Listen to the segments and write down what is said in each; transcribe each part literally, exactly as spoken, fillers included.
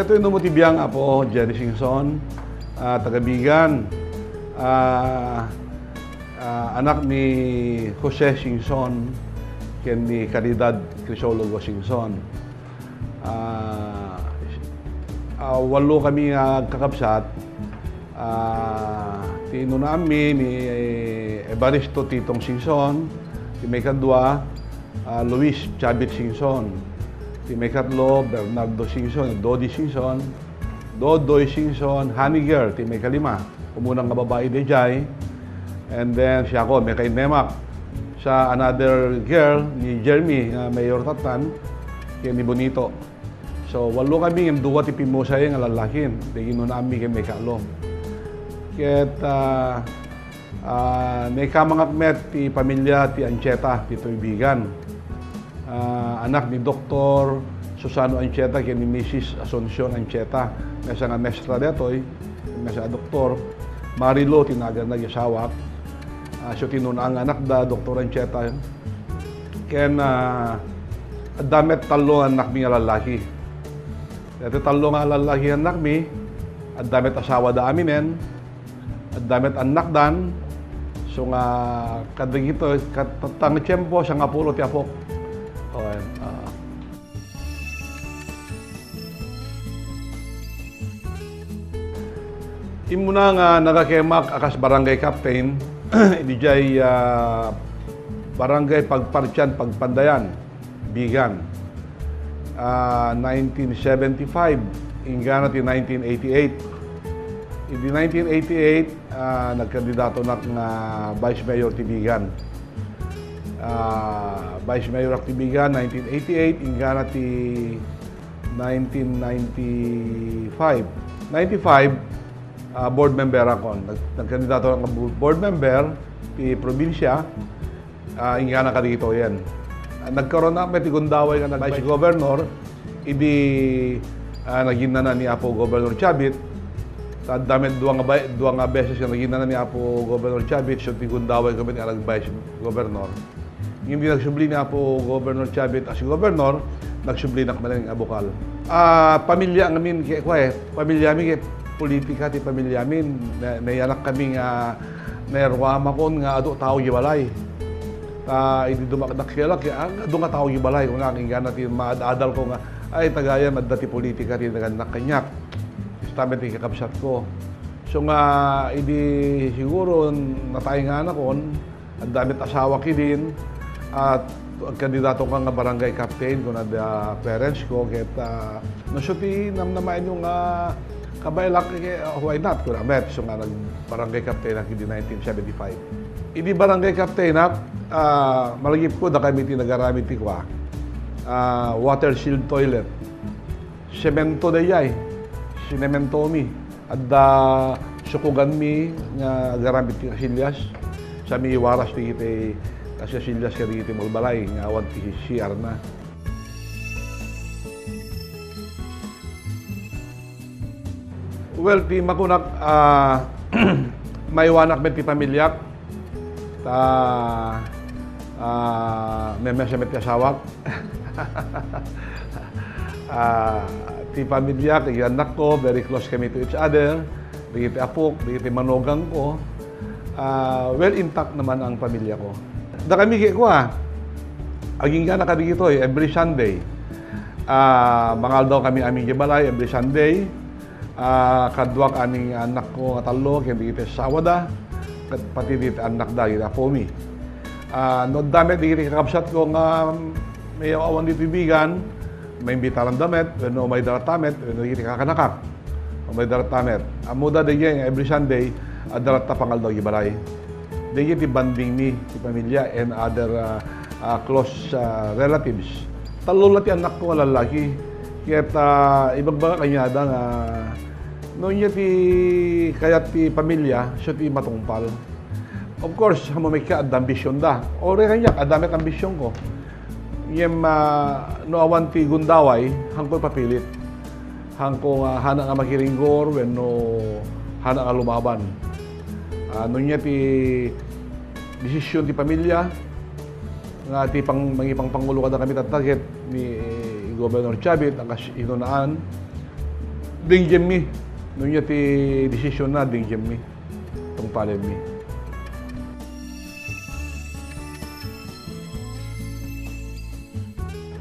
Ito yung ti biang apo, Jerry Singson, ah, taga Bigan. Ah, ah, anak ni Jose Singson ken ni Caridad Crisologo Singson. Ah, ah, walo kami nga agkakabsat. Ah, ti inunaanmi ni Evaristo Titong Singson, ti maikadua, ah, Luis Chavit Singson, ti maikatlo, Bernardo Singson, Dodi Singson, Dodoy Singson, Honey Girl, ti maikalima. Umuna nga babai daydiay. And then, siya ko, maikainnemak. Sa another girl, ni Jeremy, nga mayor tattan, ken ni Bonito. So, walo kami, ngem dua ti pimmusay nga lallaki, ti inunaanmi ken maikatlo. Ket, ah, ah, naikamangak met ti pamilya ti Ancheta, ti Tubigan. Ah, anak ni Doktor Susano Ancheta ken ni Missus Asuncion Ancheta, maysa nga mestra daytoy, maysa a doktor. Marilo ti naganna ti asawak. Ah, so, tinun-an nga anakda, Doktor Ancheta. Ken, ah, adda met tallo nga annakmi nga lallaki. Daytoy tallo nga lallaki nga annakmi, adda met asawada aminen, adda met annakdan. So nga, kadagitoy, kat-, tatta nga tiempo, sangapulo ti apok. O, ah. Immuna nga nagakemak a kas barangay captain, idiay, ah, Barangay Pagpartian, Pagpandayan, Bigan. Ah, nineteen seventy-five, inggana ti nineteen eighty-eight. Idi nineteen eighty-eight, ah, nagkandidatonak nga vice mayor ti Bigan. Ah, vice mayor ak ti Bigan, nineteen eighty-eight, inggana ti nineteen ninety-five. Ninety-five, ah, board member akon. Nag-, nagkandidato ako nga bo-, board member ti probinsya, ah, inggana kadagitoyen. Ah, nagkaroon na met ti gundaway nga nag-vice governor, idi, ah, naginnana ni Apo Governor Chavit. Ta adda met dua nga bay-, dua nga beses nga naginnana ni Apo Governor Chavit, so ti gundaway kami nga nag-vice governor. Ngem idi nagsubli ni Apo Governor Chavit as governor, nagsublinak manen nga bukal. Ah, pamilya ngamin, ke-, kua, eh, pamilyami ket politika ti pamilyami. Na-, nayanak kami nga nayaruamakon nga adu tao di balay. Ta idi dumakdak kaya, ah, adu nga tao di balay, kuna, inggana ti maad-adal ko nga, ay, tagayan, adda ti politika ti nagannak kaniak. Kasta met ti kakabsat ko. So nga, idi siguro natay nga anakon, adda met asawak idin, at agkandidato ka nga barangay captain, kuna da parents ko, ket, ah, no, so ti namnamaenyo nga kabaelak, eh, why not? Kuna met, so nga nag-barangay captain ak idi nineteen seventy-five. Idi barangay captain ak, ah, malagipko, dakami ti nagaramid ti kua, ah, water shield toilet. Semento daydiay. Sinementomi. Adda sukoganmi nga agaramid ti kasilyas. Sami iwaras ti, ti kasilyas kadagiti balbalay nga awan ti C R na. Well, ti makunak, ah, maiwanak met ti pamiliak. Ta, ah, memes met ti asawak. Ah, ti pamiliak, ti annakko, very close kami to each other. Dagiti apok, dagiti manugangko. Ah, well intact naman ang pamilya ko. Dakami ket kua, agingga na kadagitoy, every Sunday. Ah, mangaldaw kami amin di balay every Sunday. Ah, kaduak amin nga annakko nga tallo, ken dagiti asawada, ket pati dagiti annakda, dagiti apomi. Ah, no adda met dagiti kakabsatko nga mayaw-awan ditoy Bigan, maimbitaranda met, wenno umayda latta met, wenno dagiti kakanakak. Umayda latta met. Ammoda daydiay nga every Sunday, adda latta pangaldaw di balay. Daydiay ti bonding mi, ti pamilya, and other, ah, ah, close, ah, relatives. Tallo la ti annakko nga lallaki. Ket, ah, ibagbaga kaniada nga, no, ania ti kayat ti pamilya, isu ti matungpal. Of course, ammom met nga adda ambisionda. Uray kaniak, adda met ambisionko. Ngem, ah, no awan ti gundaway, haanko ipapilit. Haanko nga, haanna nga makiringgor wenno haanna nga lumaban. Ah, no ania ti desisyon ti pamilya, nga ti pang-, mangipangpangulo kadakami tatta ket ni Gobernador Chavit, a kas inunaan, Ding Jimmy, no nia ti desisyon na, Ding Jimmy, tungpalen mi.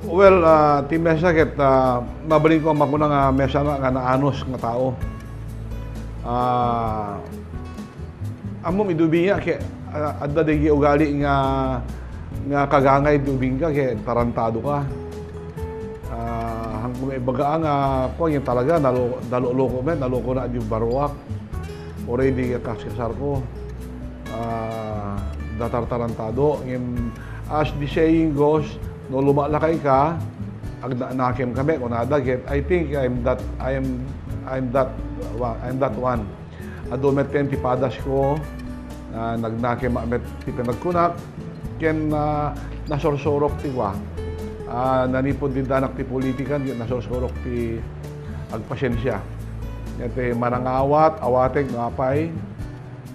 Well, ah, ti mesa ket, ah, mabalin ko a makuna nga mesa na, nga naanus nga tao. Ah, Ammom, idi ubing ka, ke, ah, adda dagiti ugali nga, nga kagangay idi ubing ka, ke tarantado ka. Ah, haan ko nga ibaga nga, kuan, yun talaga, nalo-, naloloko met, naloko na di baruak. Already, kaskasar ko. Ah, datartarantado. Ngem, as the saying goes, no lumalakay ka, agna-, nakem kami, kunada, ket I think I'm that, I'm, I'm that, wa-, I'm that one. Adu met ken ti padasko, ah, nagnakem met ti panagkunak, ken, ah, nasursurok ti kua. Ah, nanipud di danak ti politika, nasursurok ti agpasiensia. Iti manangawat, awatek no apay,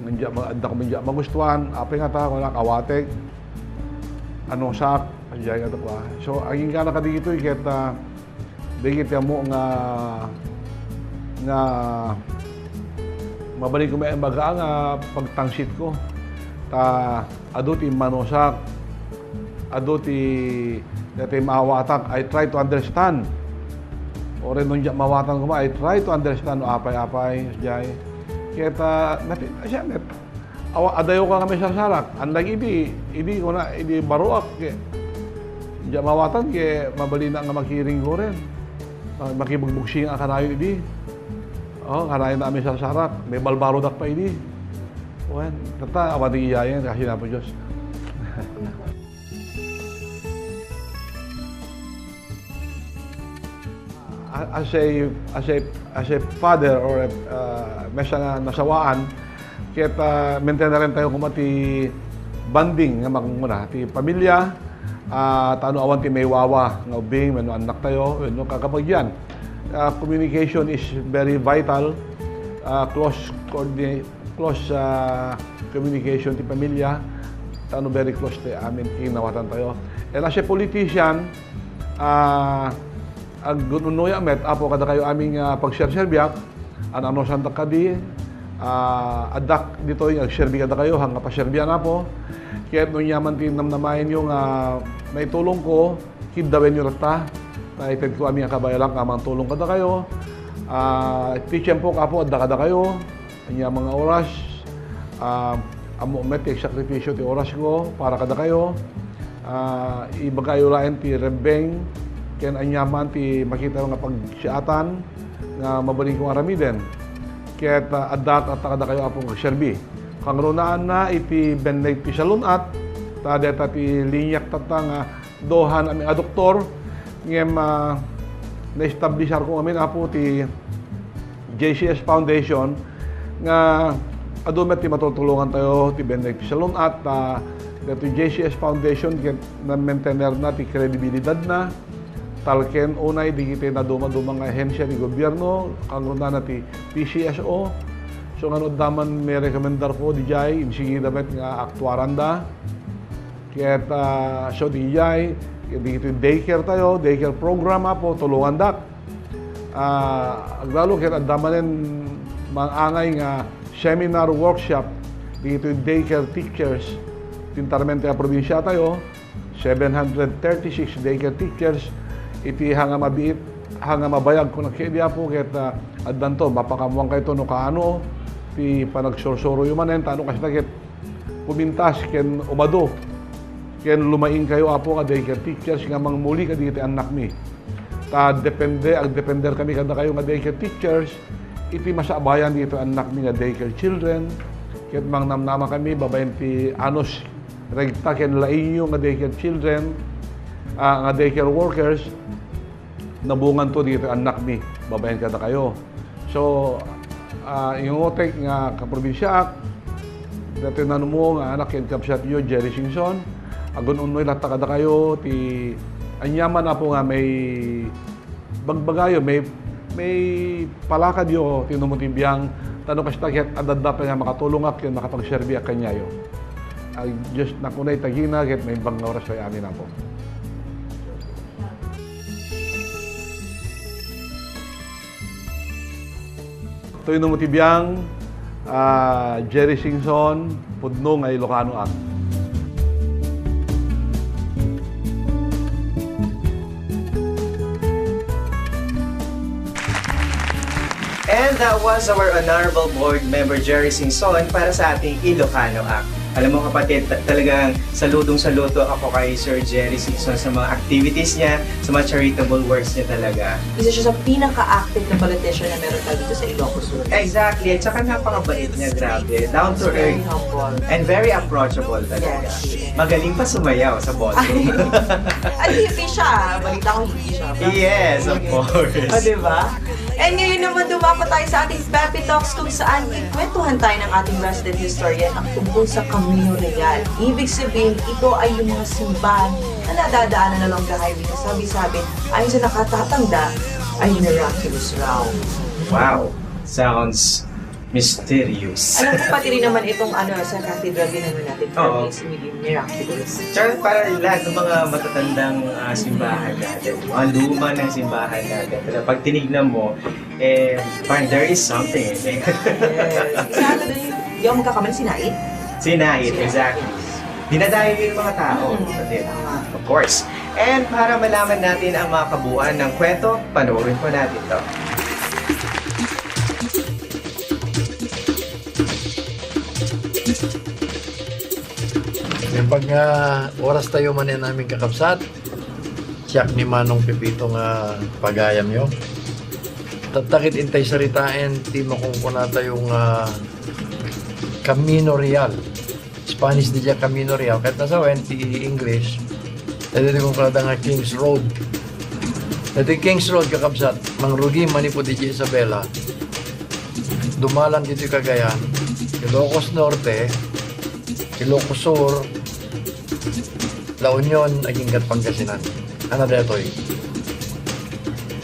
nga diak ma-, adda kami diak magustuhan, apay nga ta, kunak, awatek, anusak, diay nga kua. So, agingga na kadagitoy ket, ah, Dagiti ammo nga, nga mabalin ko met ibaga nga pagtangsit ko. Ta adu ti immanusak, adu ti, ti maawatak. I try to understand. Uray no diak maawatan koma, I try to understand no apay-apay, diay. Ket, ah, nati-, siya met. Awa, adayo ka nga maisarsarak. Annak idi, idi kuna, idi baruak, ke, diak maawatan, ke, mabalin nga makiring ko rin. Ma-, makibugbugsi nga kanayon idi. Oh, kanayon na maisarsarak. May balbarodak pa idi. Wen, tata, awan ti iyayen, kasi na po Diyos. A-, as a, as a, as a father or a, ah, mesa nga nasawaan, ket, ah, maintainaren tayo koma ti bonding nga makunguna, ti pamilya, ah, ta no awan ti maiwawa nga ubing, wenno annak tayo, wenno kakabagian. Ah, communication is very vital, ah, close coordinate, close, ah, communication ti pamilya, ta no very close ti amin, kinawatan tayo. And as a politician, ah, agun-unoyak met, Apo, kadakayo amin nga pagserserbiak, an-anusantak kadi, ah, addak ditoy nga agserbi kadakayo, haan nga paserbian, Apo. Ket no ania man ti namnamaenyo nga maitulong ko, kiddawenyo latta. Ta itedko amin nga kabaelak nga mangtulong kadakayo. Ah, ti tiempok, Apo, adda kadakayo. Ania nga oras, ah, ammo met ti agsakripisyo ti orasko para kadakayo. Ah, ibagayo laeng ti rembeng ken ania man ti makitayo nga pagsiatan nga mabalin kong aramiden. Ket, ah, adda tatta kadakayo, Apo, nga agserbi. Kangrunaanna iti benneg ti salun-at, ta dayta ti liniak tatta nga duahan amin a doktor, ngem, ah, na-establishar ko ngamin, Apo, ti J C S Foundation nga adu met ti matultulongantayo ti benneg ti salun-at, ta daytoy J C S Foundation ket na-maintainer na ti kredibilidadna, talken unay dagiti nadumaduma nga ahensia ti gobierno, kangrunaanna ti P C S O. So, ngano adda man mairekomendar ko, diay, insigida met nga aktuaranda. Ket, ah, so diay, ket dagitoy daycare tayo, daycare program, Apo, tulongandak. Ah, aglalo ket adda manen mangangay nga seminar workshop dagitoy daycare teachers ti intarmente a probinsia tayo, seven hundred thirty-six daycare teachers iti haan nga mabiit, haan nga mabayag kunak ket idi, Apo, ket, ah, addanto, mapakammuankayto no kaano ti panagsursuroyo manen, ta no kasta ket pumintas ken umadu. Ken lumaingkayo, Apo, nga daycare teachers nga mangmuli kadagiti annakmi. Ta depende, agdepender kami kadakayo nga daycare teachers iti masabayan dagiti annakmi nga daycare children. Ket mangnamnama kami babaen ti anus regta ken laingyo nga daycare children, ah, nga daycare workers. Nabunganto dagiti annakmi babaen kadakayo. So, ah, ingutek nga kaprobinsiaak, daytoy nanumo nga anak ken kabsatyo, Jerry Singson, agun-unnoy latta kadakayo ti aniaman, Apo, nga maibagbagayo, mai-, maipalakadyo ti inumon ti biang, ta no kasta ket adda pay nga makatulongak ken makapagserbiak kaniayo. Ay, Dios, nakunay tagina ket maimbag nga oras pay amin, Apo. Toy no mo ti biang, ah, Jerry Singson, pudno nga Ilocanoak. And that was our Honorable Board Member Jerry Singson para sa ating Ilocanoak. Alam mo kapatid, ta- talagang saludong-saludo ako kay Sir Jerry Singson sa mga activities niya, sa mga charitable works niya talaga. Isa siya sa pinaka-active na politician na meron tayo dito sa Ilocos Sur. Exactly. At saka napakabait niya, grabe. Down to earth. Very humble. And very approachable talaga. Yes. Magaling pa sumayaw sa ballroom. At hippie siya. Balita ko hippie siya. Yes, of course. O, diba? And ngayon naman dumako tayo sa ating Pepe Talks kung saan kikwentuhan tayo ng ating resident historian ang tungkol sa Camino Real. Ibig sabihin, ito ay yung mga simbahan na nadadaanan along the highway na sabi-sabi, ayon sa nakatatanda, ay miraculous raw. Wow! Sounds mysterious. Alam ko pati rin naman itong ano sa cathedral din ano natin. Oo. Miraculous. Tsaka para lahat ng mga matatandang ah, simbahan natin, mga luma ng simbahan natin. Pero pag tinignan mo, eh, parang there is something. Yes. Isa ano din, hindi ako magkakamali, sinait. Sinait, exactly. Dinadayo yung mga tao. Mm. Of course. And para malaman natin ang mga kabuuan ng kwento, panoorin po natin to. Yung pag uh, oras tayo man yan namin kakabsat, siyak ni Manong Pepito nga pagayam yo. Tatakit intay saritaen ti makunkuna tayo nga Camino Real. Spanish di Camino Real. Kahit nasa wen ti English, dati ti kunkunada nga King's Road. Dati King's Road, kakabsat, mangrugi manipud di Isabela. Dumalan dito Cagayan, Ilocos Norte, Ilocos Sur, La Union, aginggat Pangasinan. Ana daytoy.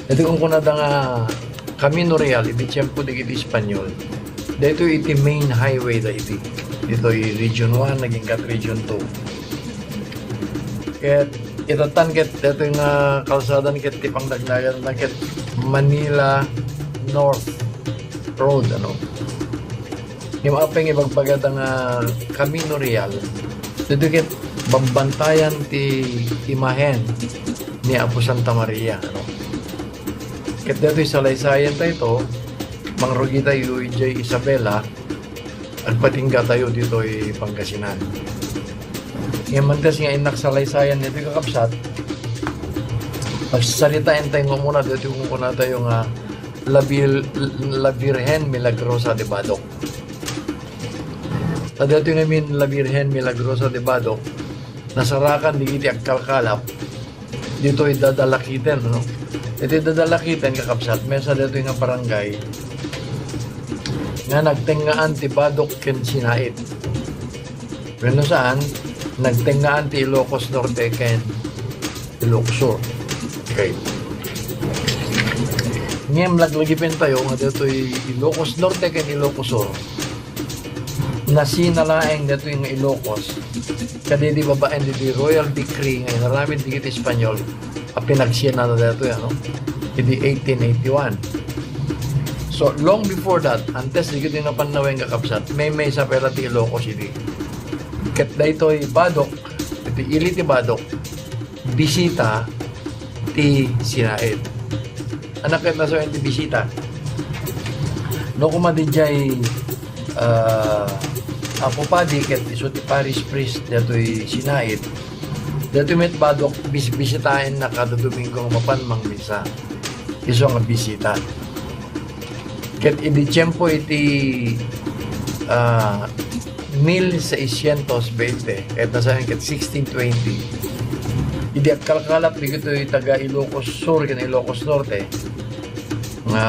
Iti kunkunada nga Camino Real, iti tiempo dagiti Espanyol. Daytoy iti main highway da iti. Ditoy Region one, aginggat Region two. Ket itatan ket daytoy nga kalsada ket ti pangdagdagan na ket Manila North Road, ano. Ngem apay nga ibagbagada nga Camino Real, ditoy ket bambantayan ti imahen ni Apo Santa Maria, ano. Ket ditoy salaysayan tayo to, mangrugi tayo idiay Isabela, agpatingga tayo ditoy Pangasinan. Ngem mantes nga innak salaysayan ditoy kakabsat, pagsaritaen tayo nga umuna ditoy kunkunada tayo nga La, Vir- La Virgen Milagrosa de Badoc. Ta daytoy ngamin La Virgen Milagrosa de Badoc, nasarakan digiti agkalkalap ditoy Dadalakiten, no? Iti Dadalakiten, kakabsat, maysa daytoy nga barangay nga nagtengngaan ti Badoc ken Sinait. Wenno saan, nagtengngaan ti Ilocos Norte ken Ilocos Sur. Okay. Ngem laglagipen tayo nga ditoy Ilocos Norte ken Ilocos Sur. Nasina laeng ditoy nga Ilocos. Kadidi babaen ditoy Royal Decree nga inaramid dagiti Espanyol a pinagsina na ditoy, ano? Idi eighteen eighty-one. So, long before that, antes dagiti napannawen kakabsat, maymaysa pay la ti Ilocos idi. Ket daytoy Badoc, iti ili ti Badoc, bisita ti Sinait. Anak ket nasawen ti bisita. No, kuma didiay, ah, Apo Padi ket isu ti parish priest datoy Sinait. Datoy met Badoc, bis-, bisitaenna kada Domingo nga mapan mangmisa. Isu nga bisita. Ket idi tiempo iti, ah, mil seiscientos veinte, ket nasayan ket sixteen twenty, idi agkalkalap dagitoy taga Ilocos Sur ken Ilocos Norte, nga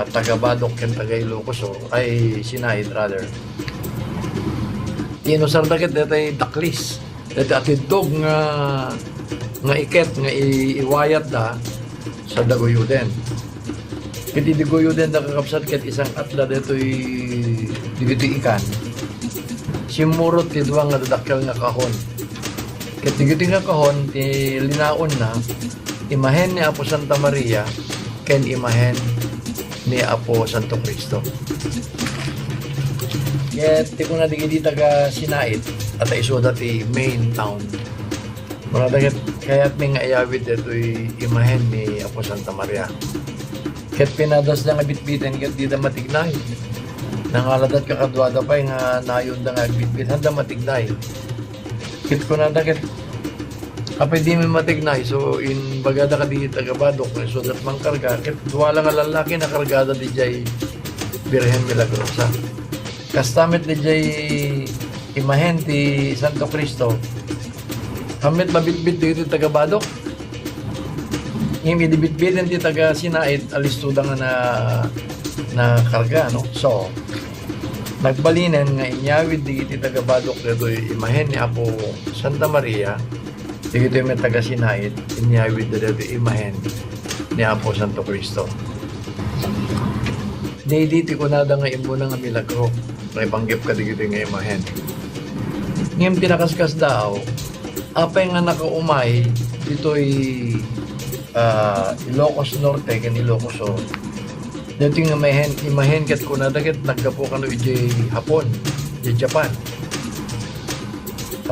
taga Badoc ken taga Ilocos Sur, ay, Sinait rather. Inusarda ket daytoy daklis. Daytoy atiddog nga, nga iket nga i-, iwayatda sa daguyoden. Ket idi guyodenda kakabsat ket isang-atda daytoy, dagitoy ikan. Simmurot ti dua nga dadakkel nga kahon. Ket dagitoy nga kahon ti linaonna, imahen ni Apo Santa Maria ken imahen ni Apo Santo Cristo. Ket ti kuna dagiti taga Sinait, ata isuda ti main town. Kunada ket kayatmi nga iyawid daytoy imahen ni Apo Santa Maria. Ket pinadasda nga bitbiten ket dida matignay. Nangaladat kakaduada pay nga nayonda nga agbitbit, handa matignay. Ket kunada ket, "Apay dimi matignay?" So, imbagada kadi taga Badoc nga isudat mangkarga, ket dua la nga lallaki nakargada didiay Birhen Milagrosa. Kasta met didiay imahen ti Santo Cristo. Haanna met mabitbit dagiti taga Badoc. Ngem idi bitbiten ti taga Sinait, alistoda nga na, nakarga, no? So, nagbalinen nga inyawid dagiti taga Badoc daytoy imahen ni Apo Santa Maria, dagitoy met taga Sinait, inyawidda daytoy imahen ni Apo Santo Cristo. Daydi ti kunada nga immuna nga milagro, maipanggep kadagitoy nga imahen. Ngem ti nakaskasdaaw, apay nga nakaumay ditoy, ah, Ilocos Norte ken Ilocos Sur? Daytoy nga imahen, imahen ket kunada ket naggapu kano idiay Japon, idiay Japan.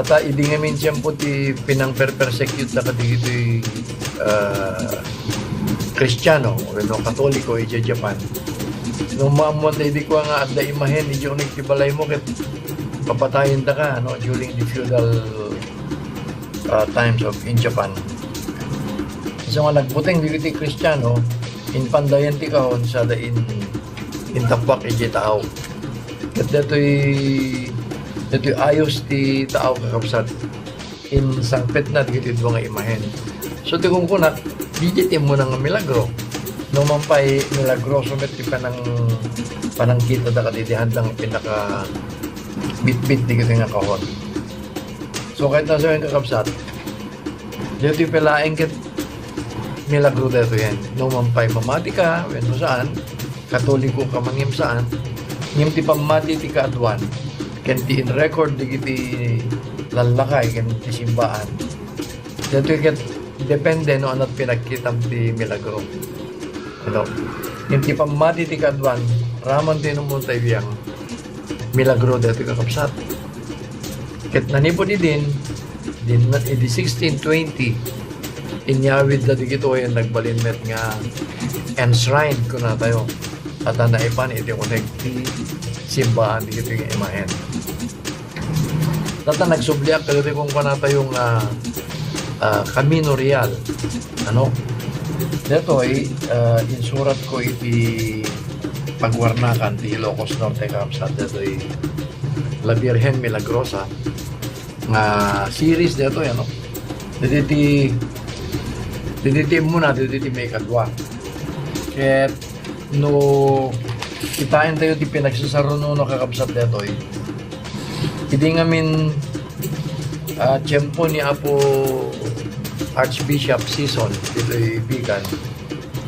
Ata idi ngamin tiempo ti pinangperpersecute da kadagitoy, ah, Kristiano wenno Katoliko idiay Japan. No maammoan ta idi kua nga adda imahen idiay uneg ti balaymo ket papatayendaka, no, during the feudal, ah, times of in Japan. Isu nga nagbuteng dagiti Kristiano, inpandayen ti kahon sada in, intappuak idiay taaw. Ket daytoy, daytoy ayos ti taaw, kakabsat, insangpetna dagiti dua nga imahen. So, ti kunkunak, daydi ti immuna nga milagro. No man pay, milagroso met ti panang-, panangkitada kadaydi handa nga pinakabitbit dagitoy nga kahon. So, kayatna sawen, kakabsat, daytoy pay laeng ket milagro daytoyen. No man pay mamatika wenno saan, Katoliko ka man ngem saan, ngem ti pammati ti kaaduan, ken ti in-record dagiti lallakay ken ti simbaan. Daytoy ket depende no ania't pinagkitam ti milagro. Ano? Ngem ti pammati ti kaaduan, raman ti inumon tayo yang milagro daytoy, kakabsat. Ket nanipud idin, din, idi sixteen twenty, inyawidda dagitoy, nagbalin met nga enshrined, kunatayo. Ata naipan iti uneg ti simbaan dagitoy nga imahen. Dayta nagsubliak kadagitoy kunkunatayo nga, ah, Camino Real. Ano? Daytoy, ah, insuratko iti pagwarnakan ti Ilocos Norte, kakabsat, daytoy La Virgen Milagrosa nga series daytoy, ano? Dagiti, dagiti immuna, dagiti maikadua. Ket no kitaentayo ti pinagsasarunona, kakabsat, daytoy, idi ngamin, ah, tiempo ni Apo Archbishop Sison ditoy Vigan,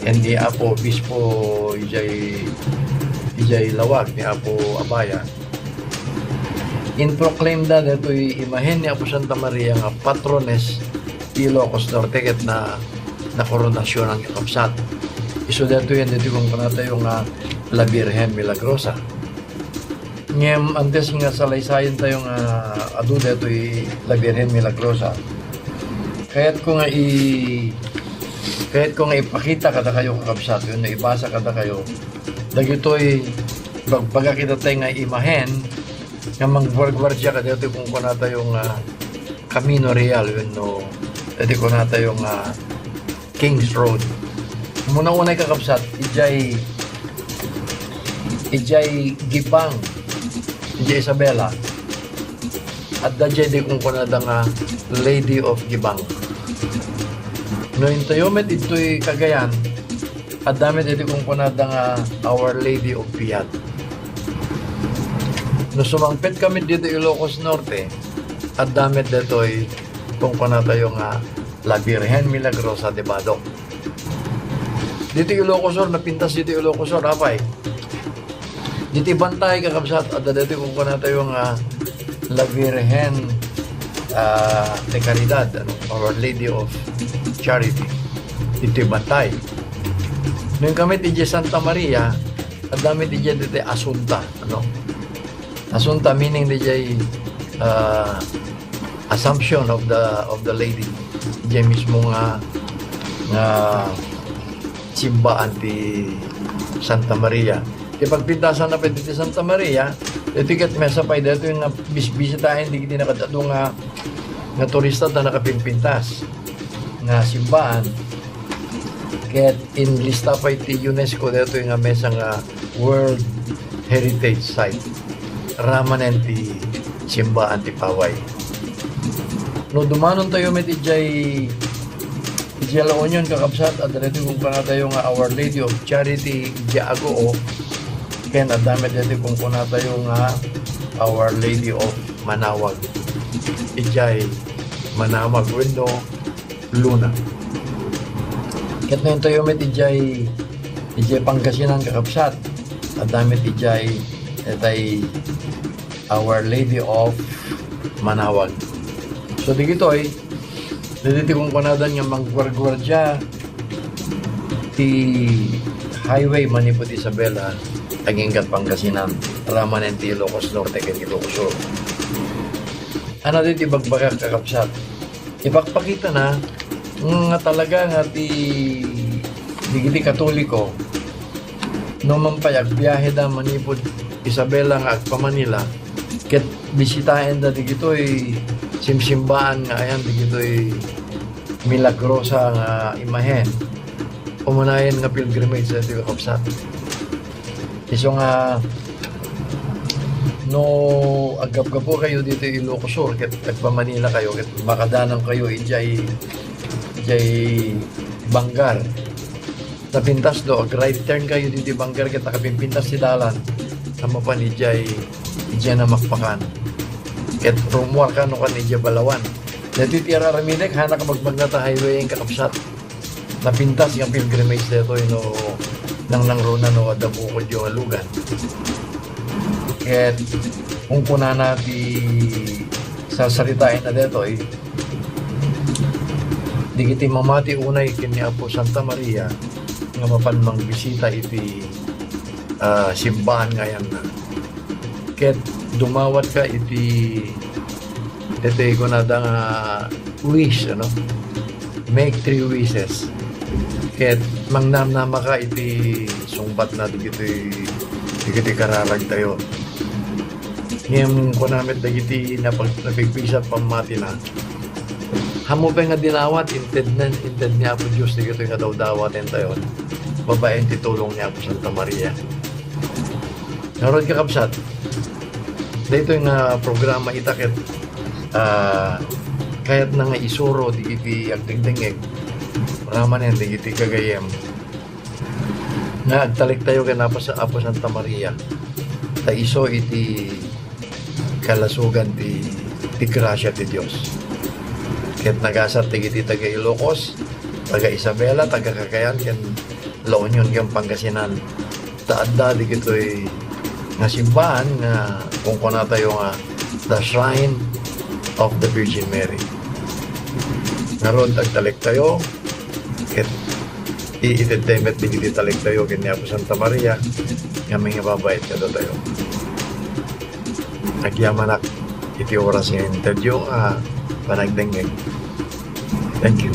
ken ni Apo Obispo idiay, idiay Laoag, ni Apo Abaya, inproclaim da daytoy imahen ni Apo Santa Maria nga patrones ti Ilocos Norte ket na, nakoronasionan, kakabsat. Isu daytoy, daytoy kunkunatayo nga La Virgen Milagrosa. Ngem antes nga salaysayentayo nga adu daytoy La Virgen Milagrosa, kayatko nga i-, kayatko nga ipakita kadakayo, kakabsat, wenno ibasa kadakayo dagitoy bagbaga kitayo nga imahen nga mangguarguardia kadaytoy kunkunatayo nga Camino Real wenno daytoy kunatayo nga King's Road. Umuna-unay, kakabsat, idiay, idiay Gibang, idiay Isabela, adda diay di kunkunada nga Lady of Gibang. No intayo met idtoy Cagayan, adda met iti kunkunada nga Our Lady of Piat. No sumangpet kami dito Ilocos Norte, adda met ditoy kunkunatayo nga La Virgen Milagrosa de Badoc. Dito Ilocos Sur, napintas dito Ilocos Sur, apay. Dito Bantay, kakabsat, adda dito kunkunatayo nga La Virgen, ah, de Caridad, ano, Our Lady of Charity. Dito Bantay. Nung kami ti Santa Maria, Adda met idiay ditoy Asunta, ano? Asunta meaning diay, ah, Assumption of the, of the Lady. Diay mismo nga, nga simbaan ti Santa Maria. Ti pagpintasan na pay ti Santa Maria, iti ket mesa pay daytoy nga bisbisitaen dagiti nakad-adu nga, nga turista ta nakapimpintas nga simbaan. Ket inlista pay ti UNESCO daytoy nga mesa nga World Heritage Site. Ramanen ti simbaan ti paway. No dumanontayo met idiay, idiay La Union, kakabsat, adda daytoy kunkunatayo nga Our Lady of Charity idiay Agoo, ken adda met daytoy kunkunatayo nga Our Lady of Manawag idiay Manawag wenno Luna. Ket no intayo met idiay, idiay Pangasinan, kakabsat, adda met idiay, itay Our Lady of Manawag. So, digitoy, dagiti kunkunadan nga mangguarguardia ti highway manipud Isabela, agingga Pangasinan, ramanen ti Ilocos Norte ken Ilocos Sur. Ano ditoy bagbagak, kakabsat? Ipakpakitana nga talaga nga ti, digiti Katoliko, no man pay agbiaheda manipud Isabela nga agpa-Manila, ket bisitaenda digitoy simsimbaan nga ayan digitoy milagrosa nga imahen, umunayen nga pilgrimage daytoy, kakabsat. Isu nga, no aggapugapukayo ditoy Ilocos Sur, ket agpa-Manila kayo, ket makadanankayo idiay, idiay Bangar. Napintas do, ag-right turn kayo ditoy Bangar, ket nakapimpintas ti dalan. Sa mapan idiay, idiay Namakpakan. Ket rummuar ka no kan idiay Balawan. Daytoy ti ar-aramidek, hanak bagbagna ta highway, kakabsat. Napintas nga pilgrimage daytoy no nangnangruna no adda bukodyo nga lugan. Ket kunkunana ti sarsaritaenna daytoy, dagiti mamati unay ken ni Apo Santa Maria nga mapan mangbisita iti, ah, simbaan nga ayanna. Ket dumawatka iti, iti kunada nga wish, ano? Make three wishes. Ket mangnamnamaka iti sungbatna dagiti, dagiti kararagtayo. Ngem kuna met dagiti napag-, napigpisat pammatina, ammo pay nga dinawat, inted nen, inted ni Apo Dios dagitoy nga dawdawatentayo babaen ti tulong ni Apo Santa Maria. Ngarud, kakabsat, daytoy nga programa ita ket, ah, kayatna nga isuro dagiti agdengdengngeg, ramanen dagiti gagayyem, nga agtalektayo ken Apo Sa-, Apo Santa Maria, ta isu iti kalasogan ti, ti grasia ti Dios. Ket nagasat dagiti taga Ilocos, taga Isabela, taga Cagayan, ken La Union ken Pangasinan. Ta adda dagitoy nga simbaan nga kunkunatayo nga the Shrine of the Virgin Mary. Ngarud, agtalektayo, ket i-, itedtayo met dagiti talektayo ken ni Apo Santa Maria nga mangibabaet kadatayo. Agyamanak iti oras nga intedyo a panagdengngeg. Thank you.